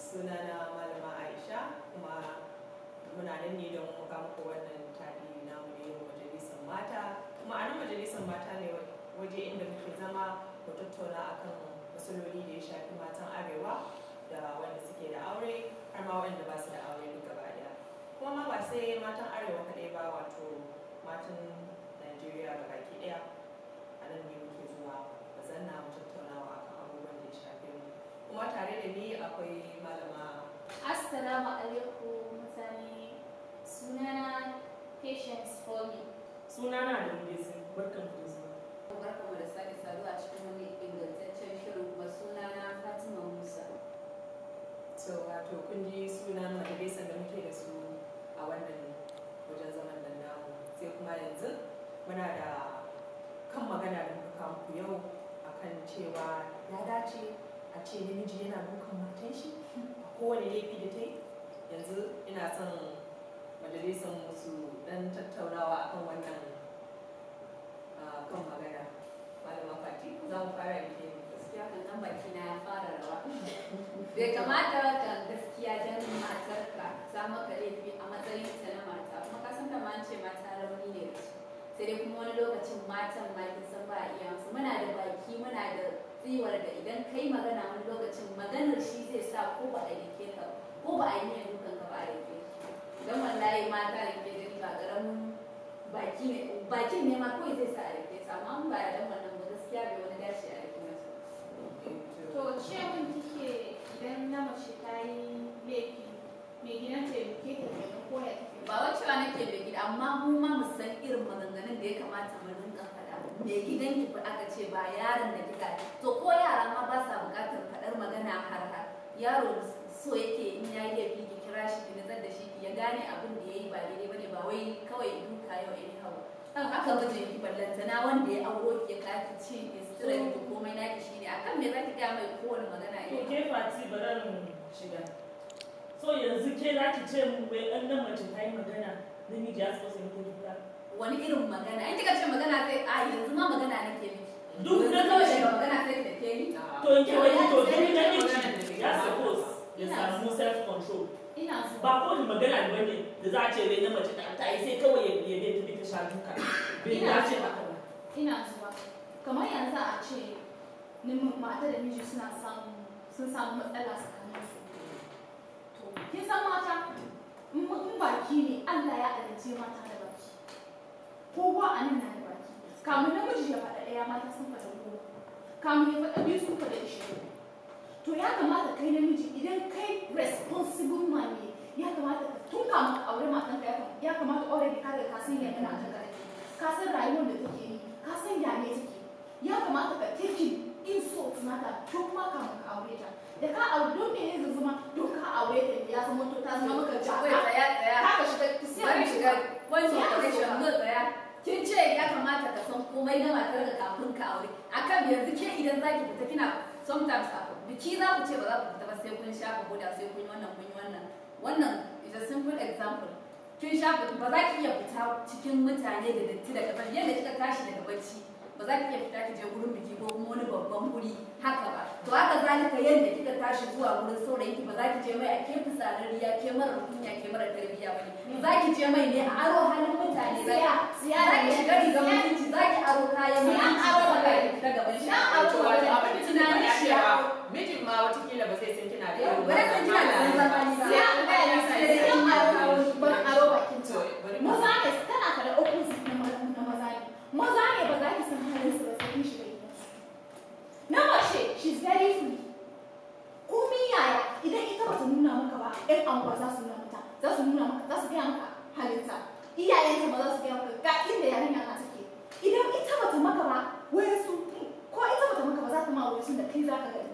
Sunana Malama Aisha, kuma muna nan ne don muka muku wannan taɗi namu ne yau, majalisar mata. Kuma a nan majalisar mata ne waje inda muke zama mu tattauna akan matsaloli da ya shafi matan Arewa da wanda suke da aure, har ma wanda ba su da aure duk gaba ɗaya. Kuma ma ba sai matan Arewa kaɗai ba, wato matan Najeriya gabaki ɗaya. A nan ne muke zuwa mu zanna mu tattaunawa akan abubuwan da ya shafe mu. Kuma tare da ni akwai Malama. Assalamu alaikum mutane, sunana Patience Foley. Sunana da Ngezi, barkan ku da zuwa. Barkanmu da sake saduwa a cikin wani ingantaccen shirin, kuma sunana Fatima Musa. So wato kun ji sunan majalisar da muke da su a wannan wajen zaman nan namu. Sai kuma yanzu muna da kan magana da muka kawo muku yau akan cewa ya dace a ce namiji yana dukan matan shi a kowane laifi da ta yi. Yanzu ina son majalisar mu su dan tattaunawa akan wannan kan magana. Malama Fati, za mu fara da ke. Gaskiya kan nan baki na ya fara rawa. Bai kamata kan gaskiya dan matarka ta maka laifi a matsayin ta na mata. Kuma ka san da ma an ce mata rauni ne da su. Sai dai kuma wani lokacin matan ma kin san ba a iya musu. Muna da baki, muna da tsiwar da idan kai magana, wani lokacin maganar shi zai sa ko ba a dake ka, ko ba a yi niyyar dukan ka ba, a dake shi. Don wallahi mata da ke gani ba ƙaramin baki ne, bakin ne ma kawai zai sa a dake su, amma in ba da dan wannan ba, gaskiya bai wani dace a dake mace ba. To, ce mun kike idan na mace ta yi laifi, mai gidan ta duke ta kenan, ko ya take? Ba wai cewa nake mai gida, amma mu ma mu san irin maganganun da ya kamata mu rinka faɗa. Mai gidan ki fa aka ce, ba yaron da kika. To ko yara ma ba sa buƙatar faɗar magana har har. Yaro so yake in ya yi laifi ki kira shi, ki nutsar da shi, ki ya gane abin da yayi ba daidai bane, ba wai kawai duka yau anyhow. Dan haka mijin ki, ballantana wanda ya auro ki, ya kaki ci ki sutura ki, komai naki shine, akan me zaki ga mai kowane magana? To ya ke Fati, baran shiga. So yanzu ke za ki ce mun wai ɗan nan mace ta yi magana, namiji ya so sai mata duka? Wani irin magana? In kika ce magana, sai a yanzu ma magana nake miki. Duk Yanzu kawai namiji daga magana sai da ke ni. To in ke wai, to duk namiji ya suppose ya samu self control. Ina zuwa. Ba kowane magana ne bane da za a ce wai na mace ta yi, sai kawai ya bi ta sha duka. Bai dace haka ba. Ina zuwa. Kamar yanzu a ce mata da miji suna samu sun samu matsala tsakanin su. To, kin san mata in baki ne, Allah ya halicce mata da baki. Kowa a nan na da baki. Kamun namiji ya faɗa ɗaya, mata sun faɗa 10. Kamun ya faɗa biyu, sun faɗa 20. To ya kamata kai namiji, idan kai responsible man ne, ya kamata ka tun kamun ka aure matanka, ya kamata already ka riga ka san yadda matanka take. Ka san rayuwar da take yi, ka san ya ne take. Ya kamata ka take insult nata tun ma kamun ka aure ta. Da ka aure, don me ne zai zama don ka aure ta ya zama to ta zama maka Wai jaka. tsaya, tsaya. Ka ka shiga sai Bari shiga point of Ya correction. ka No, tsaya. Kin ce ya kamata ka san komai na matar ka kafin ka aure. Akan yanzu ke idan zaki fita, kina sometimes a biki za ku ce ba za ku fita ba sai kun shafa hoda, sai kun yi wannan, kun yi wannan. Wannan is a simple example. Kin shafa, ba za ki iya fita cikin mutane da datti da kafan yadda kika tashi daga bacci, ba za ki iya fita ki je gurin biki ko kuma wani babban guri haka ba. To haka zalika, yadda kika tashi zuwa gurin saurayin ki, ba za ki je mai a ke fitsararriya, ke mara kunya, ke mara tarbiyya bane. Za ki je mai ne a aro halin mutane. Za Siya, siya ki shiga rigar mutunci, za ki aro kayan Siya mutunci, aro za ki fita gaban shi. Siya aro. To wato abin da kike Tunanin faɗa shi ya cewa mijin ma watakila ba zai san kina da irin Ba zai san kina da wannan wannan hali ba. Siya siya aro, ban aro bakin To ta. bari mu Maza ne tana faɗa opposite na maza ne. Maza ne ba za ki san halin su ba sai kin shiga gidansu. Na mace, she's very free. Komi yaya, idan ita bata nuna maka ba, ƴan anguwa za su nuna mata, za su nuna maka, za su gaya maka halinta. Iyayenta ma za su gaya maka ga inda yarinya na take. Idan ita bata maka ba, wayansu, ko ita bata maka ba, za ta ma wayansu da kai za ka gani.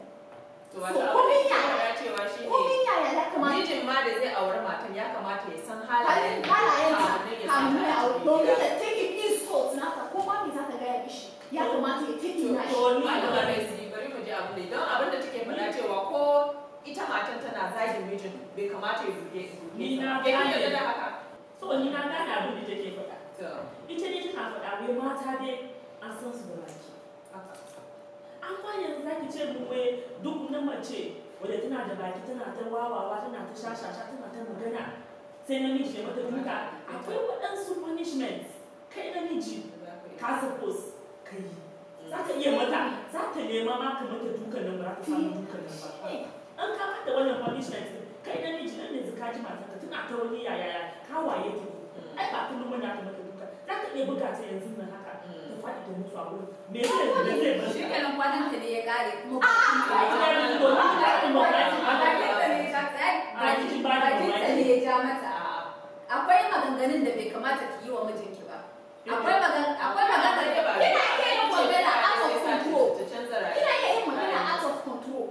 To wato So, abin da komi kike yaya, faɗa cewa shine komi yaya ya kamata mijin ma da zai auri matan ya kamata ya san halayen halayenta kamun ya kamun sa ya ta a aure cikin domin gida. da taking insult nata, ko ma me za ta gaya mishi, ya kamata ya take nashi. To ni Malama Mercy, bari mu ji abin da don abin da take faɗa cewa ko ita matan tana zagin mijin, bai kamata ya duke Ni ta. na Ke kin gane. yarda da haka? So ni na gane abin da take faɗa. To Ita ne tana faɗa wai mata dai an san su da baki. Haka. Amma yanzu za ki ce mun wai duk na mace wadda tana tana da baki, tana ta wawawa, tana ta shashasha, tana ta magana, sai namiji ya mata duka. Akwai waɗansu punishments kai namiji ka suppose ka yi, za ka iya mata, za ta nema ma ka mata dukan nan, ba za ta samu dukan nan ba. An ka mata wannan punishment din, kai namiji nan yanzu ka ji matarka tana ta wani yaya, ka waye ta, ai ba kullum muna ta mata duka, za ka iya buga ta yanzu nan haka ta faɗi da mutu a wurin. Me zai me zai bar Shi kenan, kwanan ta ne ya kare kuma. Ba. Bakin ta ne ya tsaya, bakin ta ne ya ja mata. Akwai maganganun da bai kamata ki yi wa mijinki ba. Akwai magan akwai magana. Kina iya yin magana out of control. Ta canza rayuwa. Kina iya yin magana out of control.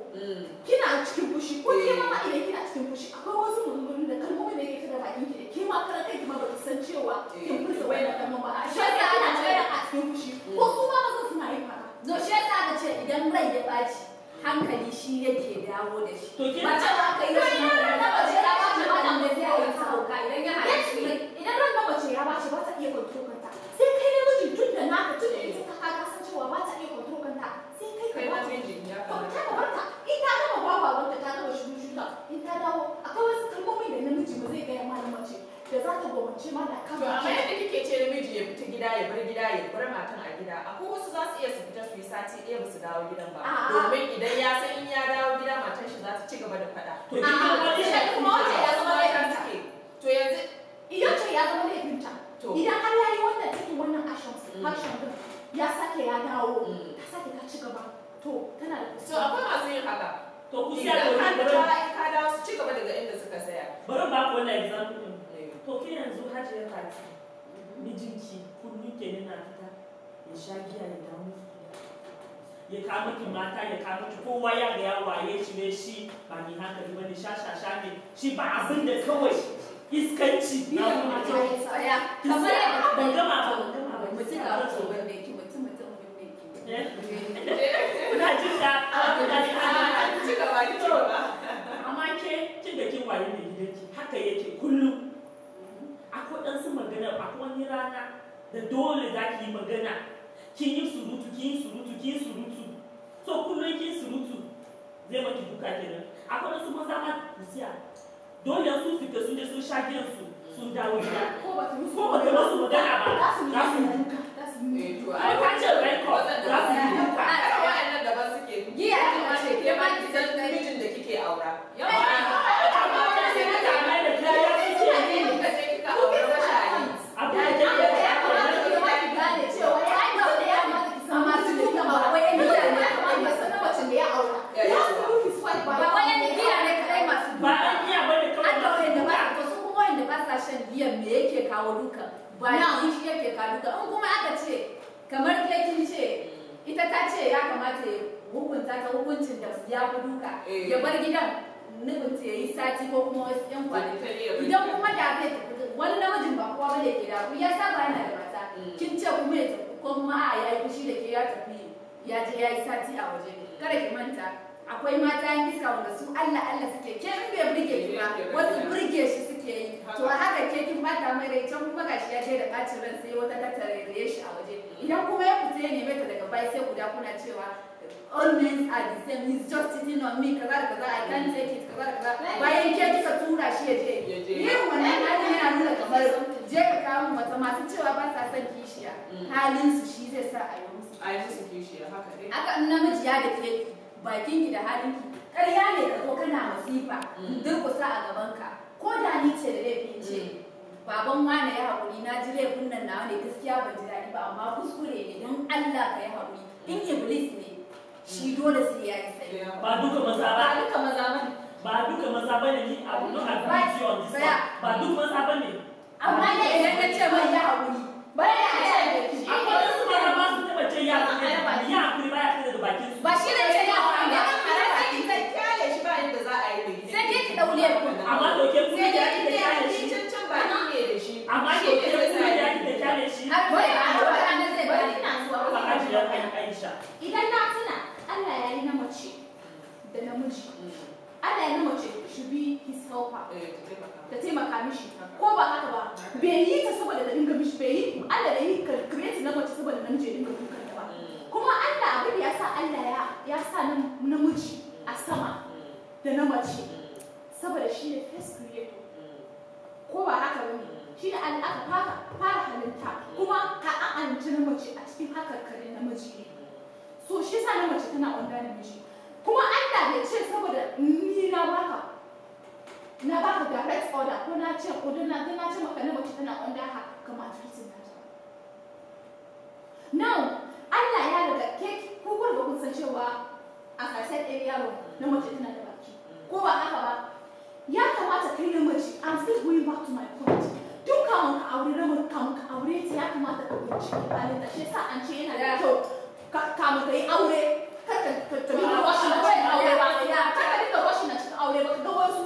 Kina cikin fushi, ko ke ma idan kina cikin fushi, akwai wasu maganganu da kalmomi da yake fita bakin ki da ke ma karan kanki ma baki san cewa kin furta wayannan kalmomi ba. Shi yasa ana cewa a cikin fushi, ko su ma mazan suna yin haka. No, shi yasa aka ce idan rai ya ɓaci, hankali shi yake dawo da shi. To ke Ba cewa aka yi rashin hankali ba, ce ya ɓaci ba nan da sai a yi ta hauka idan ya haɗu. Idan ran na mace ya bace, ba ta iya control kanta, sai kai namiji, tun da naka, tun da ita ta ka san cewa ba ta iya control kanta, sai kai ka Kai ba ta namiji ya to kamata. ta ka barta. In ta gama gwagwagwanta, ta gama shiru shiru, in ta dawo, akwai wasu kalmomi da namiji ba zai gaya ma na mace da za ta gwamnce ma da kan To amma yadda kike ce namiji ya fita gida, ya bar gida, ya bar matan a gida, akwai wasu za su iya su fita su yi sati ɗaya ba su dawo gidan ba. A'a. Domin idan ya san in ya dawo gida matan shi za ta ci gaba da faɗa. To kin ga punishment. Kuma wace ya zama Mata laifinta. suke. To yanzu Idan ce ya zama laifinta, to idan har ya yi wannan cikin wannan action action din, ya sake ya dawo, ta sake ta ci gaba, to tana da So akwai masu yin haka. To ku siya Idan to ka bari fita, in ka dawo, su ci gaba daga inda suka tsaya. Bari ba ku wannan example din. To ke yanzu Hajiya Fati, mijinki kullum kenan na fita ya sha giya, ya dawo miki gida, ya kawo miki mata, ya kawo miki kowa, ya ga ya waye shi ne, shi ba mai hankali ba ne, sha sha sha ne shi, ba abin da kawai iskanci na kuma. Tsaya, kamar yadda Ban gama ba, ban gama ba. Mutum ga wasu binne ki, mutum mutum binne ki. Eh? Kuna jin da kuna jin da Ci gaba, ci gaba. Amma ke kin da kin waye mai gidanki haka yake kullum, akwai ɗansu magana, akwai wani rana da dole za ki yi magana. Kin yi surutu, kin yi surutu, kin yi surutu, so kullum kin surutu zai maki duka kenan. Akwai ɗansu maza ma kusiya, dole su fita, sun je sun sha giyan su, sun dawo gida, ko ba ta musu ko ba ta masu magana ba, za su za su yi yi duka. za su yi Eh, to Ko ai ta ce record, za su yi duka. Ai wa'annan daban suke. Giya kika ce, Ke ma ki san mijin da kike aura. Yawa. Amma sai mutane da kaya suke yi. Kika je kika aura mashayi. Abin da take Ya kamata ki ma ki gane cewa ya ai mutum da ya kamata ki san Masu duka ba wai yan mutum giya da ne ya kamata ki san na macen da ya aura. Ya Ya yi. prove his wife. Ba wai yan giya ne kadai masu Ba duka. an giya bane kawai Har da masu wayanda ba duka. to su kuma wayanda ba sa shan giyan, me yake kawo duka? Ba shi yake kawo duka. In kuma aka ce kamar ke kin ce ita ta ce ya kamata ya hukunta ta hukuncin da ya fi duka, Eh. ya bar gidan, nufin ta yi sati ko kuma wasu yan kwanaki. Idan kuma da zai tafi, wani namijin ba kowa bane ke da ya saba yana da mata, kin ce kuma ya tafi, ko kuma a ya yi fushi da ke, ya tafi, ya je ya yi sati a waje, kada ki manta akwai mata yan iska wanda su Allah Allah suke ke in bai burge ki ba, wasu burge shi suke yi. To a haka ke kin bata mai rai, can kuma gashi ya je da bacin ran, sai wata ta tarere shi a waje. Idan kuma ya fita ya neme ta daga baya, sai guda kuna cewa all men are the same, he's just cheating on me, kaza da kaza, I can't take it, kaza da kaza, bayan ke kika tura shi ya je. Ya je. Yin wannan halin yana nuna kamar je ka kawo wata. Masu cewa ba sa son kishiya, halin su shi zai sa a yi musu. A yi musu kishiya, haka dai. Haka in namiji ya da ke, bakin ki da halin ki ƙarya ne ka zo kana masifa in durƙusa a gaban ka. Ko da ni ce da laifi, ce baban wane ya haƙuri, na ji laifin nan nawa ne, gaskiya ban ji daɗi ba, amma kuskure ne, don Allah ka yi haƙuri. In iblis ne shi, dole sai ya yi sai. Ba duka maza Ba ba. duka maza bane. Ba duka maza bane. Ni I will not agree with you on this one. Ba duka maza bane. Amma ne idan na ce mai ya haƙuri, Bari a ce da ki. Akwai wasu maza ba su taɓa ce ya haƙuri, ya haƙuri baya fita daga bakin su. Ba shi ne ce ya haƙuri ba. Sai ki kyale shi, ba yadda za a yi mai gidan. Sai ke ki ɗau laifin. Amma to ke kuma Sai ya dai ki in da dai kyale shi. cancan baki ne da shi. Amma Shi to ne ke zai kuma sa ya ki da kyale shi. Har sai a wata rana zai Bari bari. ina zuwa. Ba Hajiya Aisha. Idan na tuna Allah ya yi na mace da namiji. Allah ya yi na mace should be his helper. Eh, ta taimaka. Ta taimaka mishi, ko ba haka ba? Bai yi ta saboda ta dinga mishi, bai yi, Allah bai yi create na mace saboda namiji ya dinga dukan ta ba. Kuma Allah, abin da ya sa Allah ya sa namiji a sama da na mace. mace saboda shi ne first creator. Ko ba haka ba ne? Shi ne Allah aka fara halitta kuma ka an halicci na mace a cikin hakarkarin namiji ne. So shi sa na mace tana under namiji. Kuma Allah bai ce saboda ni na baka direct order ko na ce ko na ce maka na mace tana under her kama treating nata. Now, Allah ya riga ke ku kun riga kun san cewa as I said earlier on, na mace tana da baki. Ko ba haka ba? Ya kamata kai namiji, I'm still going back to my point. Tun kamun ka aure na kamun ka aure ta, ya kamata ka binciki halinta. Shi yasa an ce yana da kyau kamun ka yi aure kar ka dinga rushing na cikin aure ba. Kar ka dinga rushing na cikin aure ba, ka ga wasu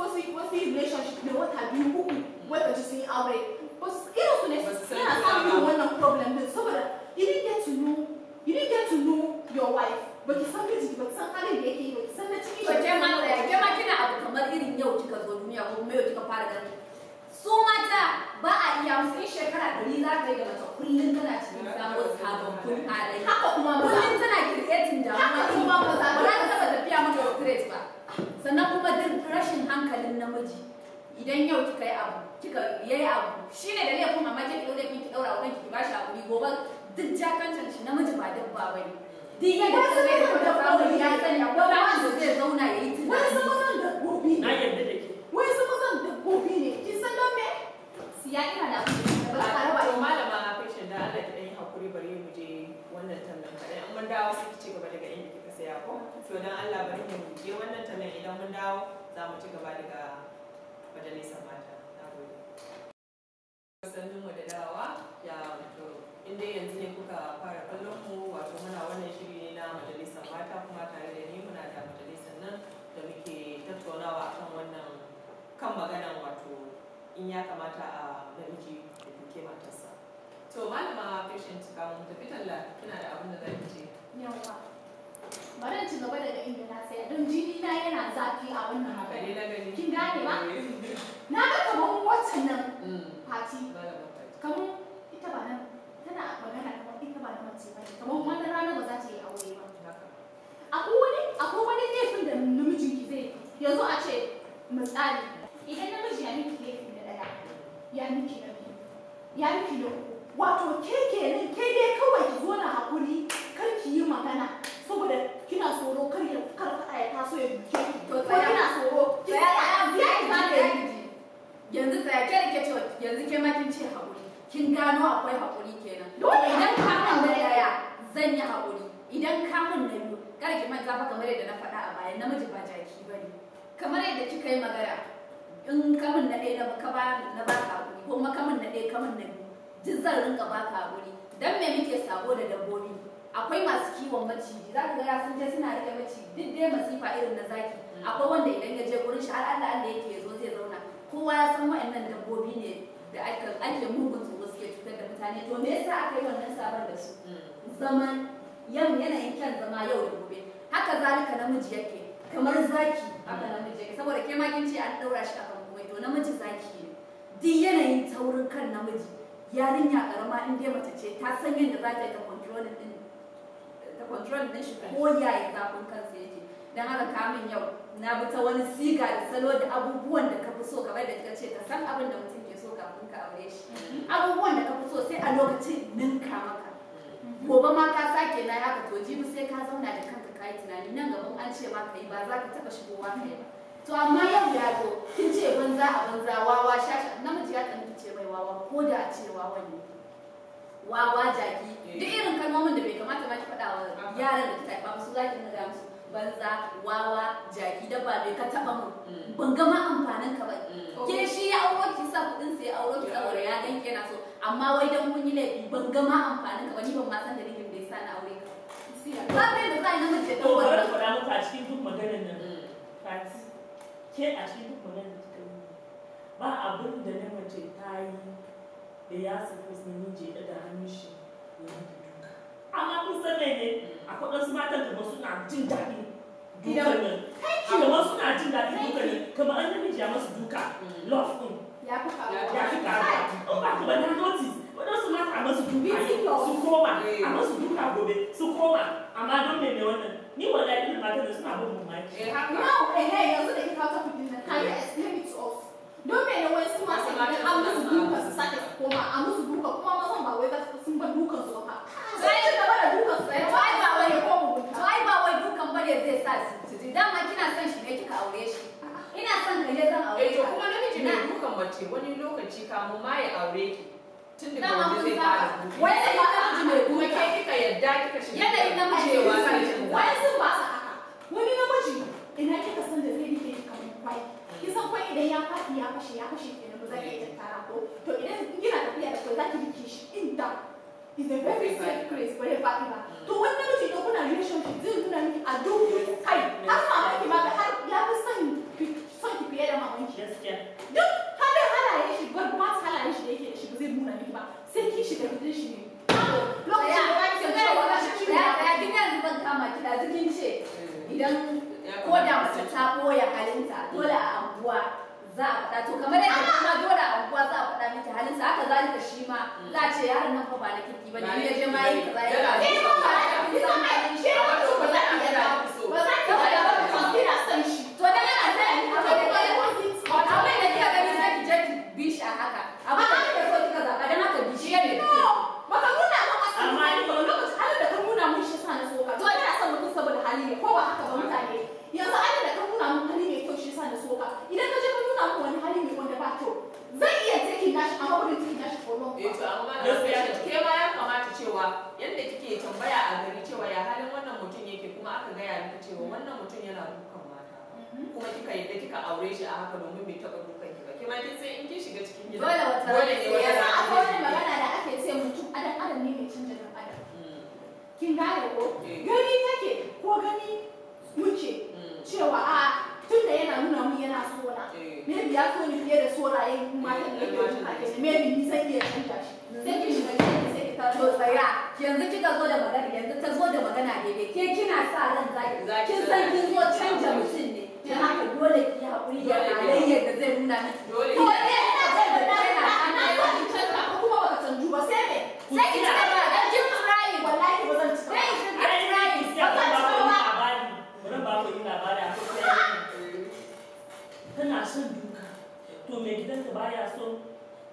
relationship ne wata 2, 3, wai ka ji sun yi aure. Wasu irin su ne Ba su san yana juna samun ba. irin wannan problem din saboda you didn't get to know your wife. Ba ki san mijinki ba, ki san halin da yake yi ba, ki san na cikin To shi. Ke ma tsaya, ke ma kina abu kamar irin yau kika zo duniya ko kuma yau kika fara gani. Su mata ba a iya musu, in shekara 100 za ka yi da mace, kullum tana cikin samun sababbin halaye. Haka kuma maza. Kullum tana creating damuwa. Haka kuma maza. Ba za ta taba tafiya mata straight ba. Sannan kuma duk rashin hankalin namiji, idan yau kika yi abu, kika yayi abu, shine da laifin, amma ke ki ɗau laifin ki ɗaura wa kanki, ki bashi hakuri, gobe duk jakancin shi. Namiji ba dabba bane. Duk yadda Wasu ka zai mazan da dabbobi ya sani akwai ranar da zai zauna ya yi Wani tunani. su mazan dabbobi Na ne. yarda da ke. Wani su mazan dabbobi ne. Kin san don me? Siya ina da abu da ba za a raba To shi. Malama Patient, da Allah ki dan yi hakuri, bari mu je wannan tallan kaɗan. In mun dawo sai ki ci gaba daga inda kika saya ko? To dan Allah bari mu je wannan tallan, idan mun dawo za mu ci gaba daga majalisar mata. Na gode. Sannun mu da dawowa. Ya to in dai yanzu ne kuka fara kallon mu, wato muna wannan shiri ne na majalisar mata, kuma tare da ni muna da majalisar nan da muke tattaunawa akan wannan kan maganan, wato in ya kamata a namiji da duke matarsa. To Malama Patient, kamun tafi talla, kina da abin da za ki ce? Yawwa. Bari in ci gaba daga inda na tsaya don jini na yana zafi a wannan Haka magana. ne na gani. Kin gane ba? Na ga kamar waccan nan Fati, Malama Fati. kamar ita ba nan tana magana kamar ita ba na mace ba ne, kamar wani rana ba za ta yi aure ba. Haka. Akwai wani laifin da namijinki zai yi. Yanzu a ce misali idan namiji ya miki laifin na ɗaya, ya miki na biyu, ya miki na uku, wato ke kenan ke dai kawai ki zo na hakuri, kar ki yi magana saboda kina tsoro kar ya kar faɗa ya taso ya duke ki, To ko tsaya. kina tsoro ki Tsaya, tsaya tsaya, ya ki za ta tsaya yi. ki ji. Yanzu tsaya, ke da ke cewa yanzu ke ma kin ce haƙuri. Kin gano akwai haƙuri kenan. Dole. Idan ka mun na ɗaya zan yi haƙuri. Idan ka mun na biyu, kada ki manta fa, kamar yadda na faɗa a baya, namiji ba jaki bane. Kamar yadda kika yi magana, in ka mun na ɗaya na ka ba na baka haƙuri, ko kuma ka mun na ɗaya ka mun na biyu, duk zan rinka baka haƙuri. Dan me muke sabo da dabbobi? Akwai masu kiwon maciji, za ka ga sun je suna rike maciji, duk dai masifa irin na zaki. Akwai wanda idan ya je gurin shi har Allah Allah yake ya zo zai zauna. Kowa ya san waɗannan dabbobi ne da aka ake mugun tsoro, suke cutar da mutane. To me yasa aka yi wannan sabon da su? Zaman yan yanayin kyan zama yau da gobe. Haka zalika namiji yake, kamar zaki haka namiji yake, saboda ke ma kin ce an daura shi akan komai, to namiji zaki ne. Duk yanayin taurin kan namiji, yarinya karama in dai mace ce ta san yadda za ta yi ta control din shi, ko yaya zafin kansa yake. Dan haka kamin yau na bi ta wani siga da salo da abubuwan da ka fi so, kamar da kika ce ka san abin da mutum ke so kafin ka aure shi, abubuwan da ka fi so, sai a lokacin ninka maka. Gobe ma ka sake na haka, to jibi sai ka zauna da kanka ka yi tunani, nan gaban an ce ma ka yi ba za ka taba shigowa ka yi ba. To amma yau ya zo kin ce banza a banza, wawa, shasha. Namiji ya tsani ce mai wawa, ko da a ce wawa ne, wawa, jaki, duk irin kalmomin da bai kamata ma ki faɗa wa yaran da kika haifa musu, za ki dinga gaya musu banza, wawa, jaki, dabba, bai ka taɓa mun, ban ga ma amfanin ka ba. Ke shi ya auro ki, sa kuɗin sa ya auro ki saboda ya ganki yana so, amma wai dan kun yi laifi, ban ga ma amfanin ka ba, ni ban ma san dalilin da yasa na aure ka ba. Ba da za a yi namiji ya To ɗau bari wannan. faɗa muku, a cikin duk maganar nan, Fati, ke a cikin duk maganar da kika yi, ba abin da na mace ta yi da ya suppose namiji ya ɗaga hannun shi ya mata duka. Amma kun san mene? Akwai wasu matan kamar suna jin daɗin dukan nan. Kamar suna jin daɗin dukan nan, kamar an namiji ya masu duka, love ɗin Ya fi karuwa. ya fi karuwa. In ba ka ba, na notice waɗansu mata a masu duka Beauty yau, love. su koma, a masu duka gobe su koma. Amma don mene wannan? Ni wallahi irin matan da suna bin mamaki. Eh, haka. No, eh, yanzu da kika kawo Can you explain it to us? Don mene wasu matan idan an musu duka su sake su koma, a musu duka kuma mazan ba wai za su sun bar dukan su ba. Sai ci gaba da dukan su To ai ba wai ko mugunta. To ai ba wai dukan bane zai sa su ji. Dama kina son shi ne kika aure shi. Ina son ka ne zan aure Eh to ka. kuma namiji mai dukan mace wani lokaci kamun ma ya aure ki tun daga Dama waje mun zai saba. fara dukan. Wai sai namiji mai Kuma duka. ke kika yadda kika shiga Yanayin namiji cewa mai zai duka. canza. Wai sun ba su haka. Wani namiji ina kika san da zai rike ki kamar kwai. Kin san kwai idan ya faɗi ya fashe ya fashe kenan ba za ki iya tattara ko. To idan kina tafiya da kwai za ki rike shi inda is a very safe place ba zai faɗi ba. To wani namiji idan kuna relationship zai nuna miki a duk kai har mamanki ma har ya fi son ki fiye da mamanki. Gaskiya. Duk halin halayen shi gwargwat halayen shi da yake da shi ba zai nuna miki ba sai kin shiga gidan shi ne. Lokacin da za ki san cewa za shi Ya tsaya kin yanzu zan kama ki da kin ce idan ko da mace ta boye halinta dole a anguwa za a faɗa to kamar yadda kuma dole a anguwa za a faɗa miki halinsa haka zalika shi ma za a ce yaron nan fa ba na kirki ba ne ya je ma yi kaza ya Yana Ke ma ba ki san ai shi ma ba za ki yarda ba za ki yarda ba because kina son shi. To dan yana son abin da abin da kika gani sai ki je ki bi shi a haka abin da kike so kika zaɓa dan haka bi shi yadda kike so. No, baka nuna min asali Amma ba lokacin halin da ka nuna min shi yasa na so ka. To ina son mutum saboda hali ne ko ba haka ba mutane. Yanzu halin da ka nuna min hali mai kyau shi yasa na so ka. Idan ka je ka nuna min wani hali mai wanda ba kyau, zan iya taking nashi amma ba zan taking nashi for long Eh ba. to amma na ke ma ya kamata cewa yadda kike tambaya a gari cewa ya halin wannan mutum yake kuma aka gaya miki cewa wannan mutum yana dukan mata kuma kika yadda kika aure shi a haka domin bai taɓa dukan ki ba ke ma kin san in kin shiga cikin gida Dole wata dole ne rana wata Yanzu rana akwai wani zai magana da ake ce mutum adam adam ne mai canja dan adam. Mm, Kin gane ko? Eh. Gani take ko gani muke mm, cewa a tun da yana nuna mun yana so na. eh. Maybe ya so ni fiye da sorayen matan da ke duka ke maybe ni zan iya canja shi. Sai kin shiga gidan sai ki tarar To tsaya yanzu kika zo da magana yanzu ta zo da magana daidai ke kina sa ran zaki Zaki kin san kin zo canja mutum ne dan haka dole ki yi haƙuri da Dole ki halayyar da zai nuna miki Dole To ne ina son da na na son in canza ko kuma baka canju ba sai me? Sai ki ci gaba da keep trying. Wallahi ba zan ci Then ba. you should Ai, keep trying. gaskiya ban ba ku wani labari. Bari ba ku wani labari akwai wata yarinya. Tana son duka. To mai gidanta baya so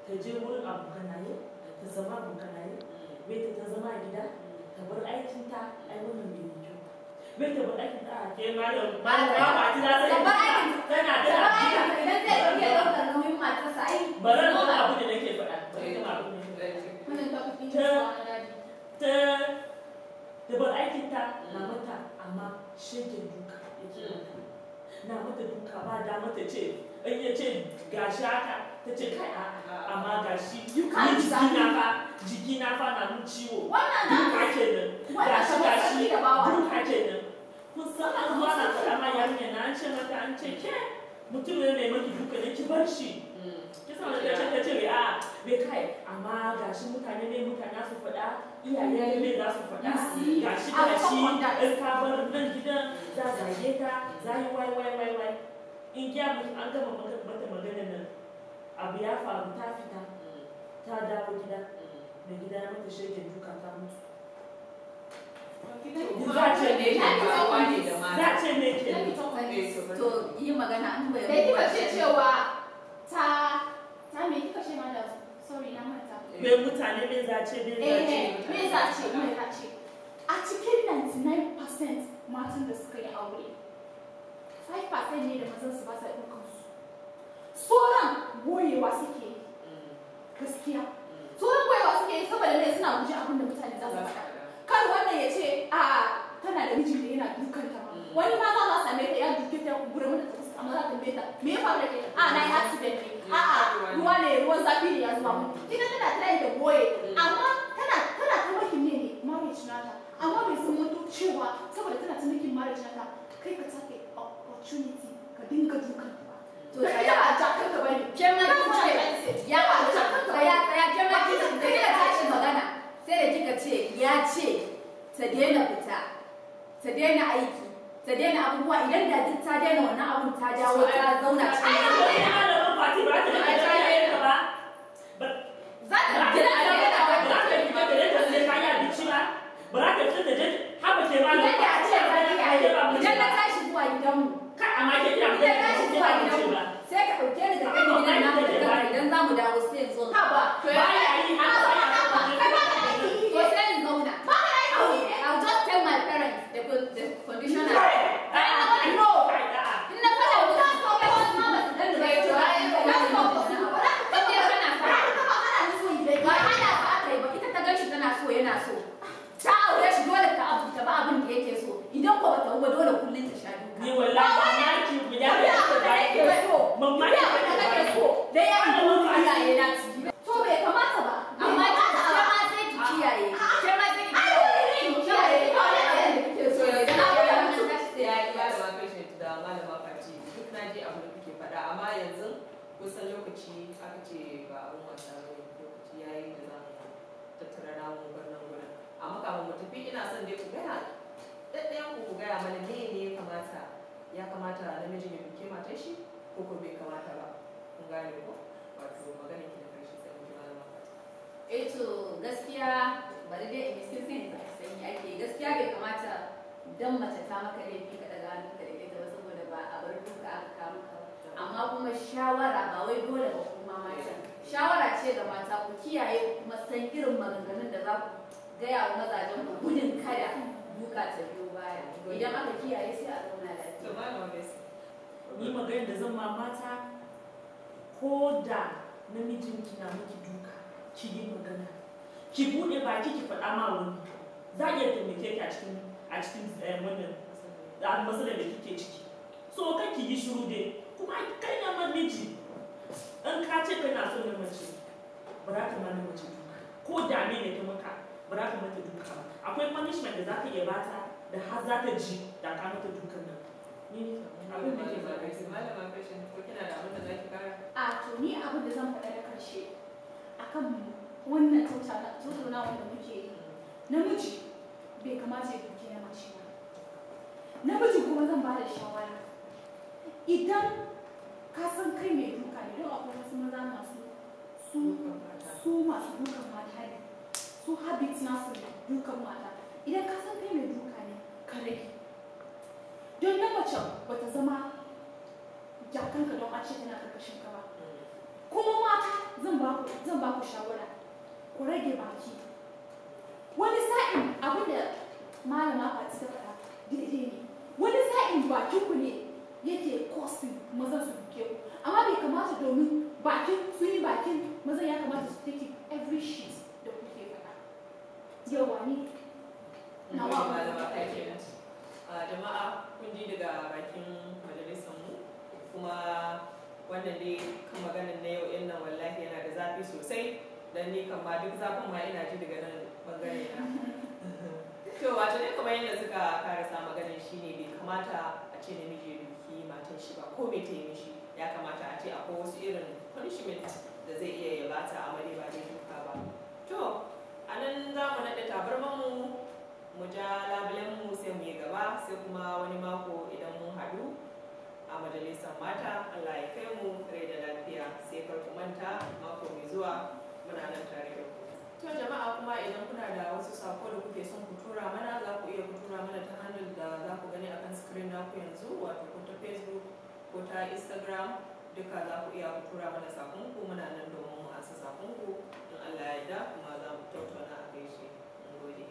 ta je wurin abokanaye, ta zama abokanaye, wai ta zama a gida, ta bar aikinta, ai wannan bai yi kyau ba. Wai ta bar aikinta a ke malam malam ba ba ta Ta tana bar aikinta. tana Ta tana bar aikinta idan zai iya ɗaukar nauyin matarsa ai. Bari na gama abin da nake faɗa. Bari na gama abin da nake faɗa. Wannan topic ɗin Ta- shi daji. Ta ta bar aikinta na mata amma shegen duka yake mata. Na mata duka ba da mata ce in ya ce gashi haka ta ce kai a'a amma gashi You can't ni jikina fa jikina fa na mun ciwo. Wannan na Duka kenan. wannan Gashi kamar gashi sarki da bawa. duka kenan. Kun san an zo ana faɗa ma yarinya na an ce mata an ce ke mutum ne mai maki duka ne ki bar shi. Kisa wanda ta ce ta ce wai a'a bai kai amma gashi mutane ne mutane su faɗa iyaye ne za su faɗa You see? gashi I'm gashi on that. in ka bar nan gidan za zage ta za yi wai wai wai wai in gya miki an gama mata magana nan abu ya faru ta fita ta dawo gida mai gida ya mata shegen duka ta mutu Za ce ne ke faruwa ne da za mata. ce ne ke Let me talk on this. To yi magana an bai Da kika ce cewa ta ta me kika ce ma da sorry na manta. mai mutane ne za ce ne za ce Eh, me za ce me za ce a cikin 99% matan da suka yi aure 5% ne da mazan su ba sa ɗaukan su. Sauran boyewa suke yi gaskiya. Sauran boyewa suke yi saboda me suna guje abin da mutane za su faɗa. Kar wannan ya ce a tana da mijin da yana dukan ta ma. Wani ma za a same ta ya duke ta ya kumbura mata ta fuska amma za ta tambaye ta me ya faru da ke a na yi accident ne a a ruwa ne ruwan zafi ne ya zuba mun. Kika tana trying ta boye amma tana tana ta makin ne ne marriage nata amma bai san mutu cewa saboda tana ta makin marriage nata kai ka take opportunity ka dinga dukan ta ba. To To tsaya. ita ba jakan ka bane. Ke ma kin ce ya ba jakan ka tsaya bane. tsaya ke ma kin ce da kika tashi magana sai da kika ce ya ce ta daina fita ta daina aiki ta daina abubuwa idan da duk ta daina wannan abun ta dawo ta zauna cikin Wani malamin fati ba ta da iyayenka ba ba za ta gida ta daina ba za ta fita da yadda sai kayan abinci ba ba za ta fita da je haba ke ma idan da a ce ta kiyaye idan na tashi zuwa gidanmu kai amma ke ina idan na tashi zuwa gidanmu ba Fati, duk na ji abin da kuke faɗa, amma yanzu kusan lokaci aka ce ba abin wasa ba ne, lokaci ya yi da za mu tattara namu bar nan gurin. Amma kafin mu tafi ina son dai ku gaya ɗaɗɗayan ku, ku gaya mana me ne ya kamata, ya kamata namiji ya duke matar shi ko ko bai kamata ba. Kun gane ko? Wato magana ki da karshe sai mu ji Malama Fati. Eh to, gaskiya bari dai in yi sai yanzu a sanyi ake. Gaskiya bai kamata dan mace ta maka laifi ka daga hannu ka dake ta ba, saboda ba a bar duka aka kawo maka ba. Amma kuma shawara, ba wai dole ba, kuma mata, shawara ce ga mata, ku kiyaye ku kuma san irin maganganun da za ku gaya wa mazajen ku gudun kada duka ta biyo baya. Idan aka kiyaye sai a zauna To, lafiya. Malama Besi. Ni magana da zan ma mata, ko da namijinki na miki duka, ki yi magana, ki buɗe baki ki faɗa ma wani, za a iya taimake ki a cikin wannan da matsalar da kike ciki. So kar ki yi shiru dai. Kuma kai na namiji, in ka ce kana son na mace, ba za ka ma na mace duka. Ko da me ne ta maka, ba za ka mata duka ba. Akwai punishment da za ka iya bata da har za ta ji da ka mata dukan nan. Ni abin da ke faɗa kenan. Malama Fashion, ko kina da abin da za ki kara? A to, ni abin da zan faɗa da karshe akan wannan tattaunawa da muke yi, namiji bai kamata ya duke na mace ba. Namiji kuma zan ba da shawara, idan ka san kai mai duka ne, don akwai wasu maza masu su masu dukan mata ne, su habit nasu ne dukan mata. Idan ka san kai mai duka ne, ka rage, don na mace bata zama jakanka don a ce tana karkashin ka ba. Kuma mata zan ba ku shawara, ku rage baki. Wani sa'in abin da Malama Fati ta faɗa daidai ne, wani sa'in bakin ku ne yake causing mazan su duke ku, amma bai kamata domin bakin sun yi bakin mazan ya kamata su take every shit da kuke faɗa. Yawa ni nawa. Malama Fashion. A jama'a, kun ji daga bakin majalisar mu. Kuma wannan dai kan maganar na yau ɗin nan wallahi yana da zafi sosai, dan ni kan ma duk zafin ma ina ji daga nan bangare na. To, wato dai kamar yadda suka karasa maganar shine bai kamata a ce namiji ya duki matan shi ba, ko me ta yi mishi. Ya kamata a ce akwai wasu irin punishment da zai iya ya bata, amma dai ba dai duka ba. To, a nan za mu naɗe tabarmanmu, mu ja labulenmu, sai mu yi gaba, sai kuma wani mako idan mun haɗu a majalisar mata. Allah ya kai mu rai da lafiya. Sai kar ku manta, mako mai zuwa muna nan tare da ku. To jama'a, kuma idan kuna da wasu sako da kuke son ku tura mana, za ku iya ku tura mana ta hannun da za ku gani akan screen naku yanzu, wato ko ta Facebook ko ta Instagram, duka za ku iya ku tura mana sakonku. Muna nan domin mu ansa sakonku in Allah ya yarda, kuma za mu tattauna a kai shi. Mun gode.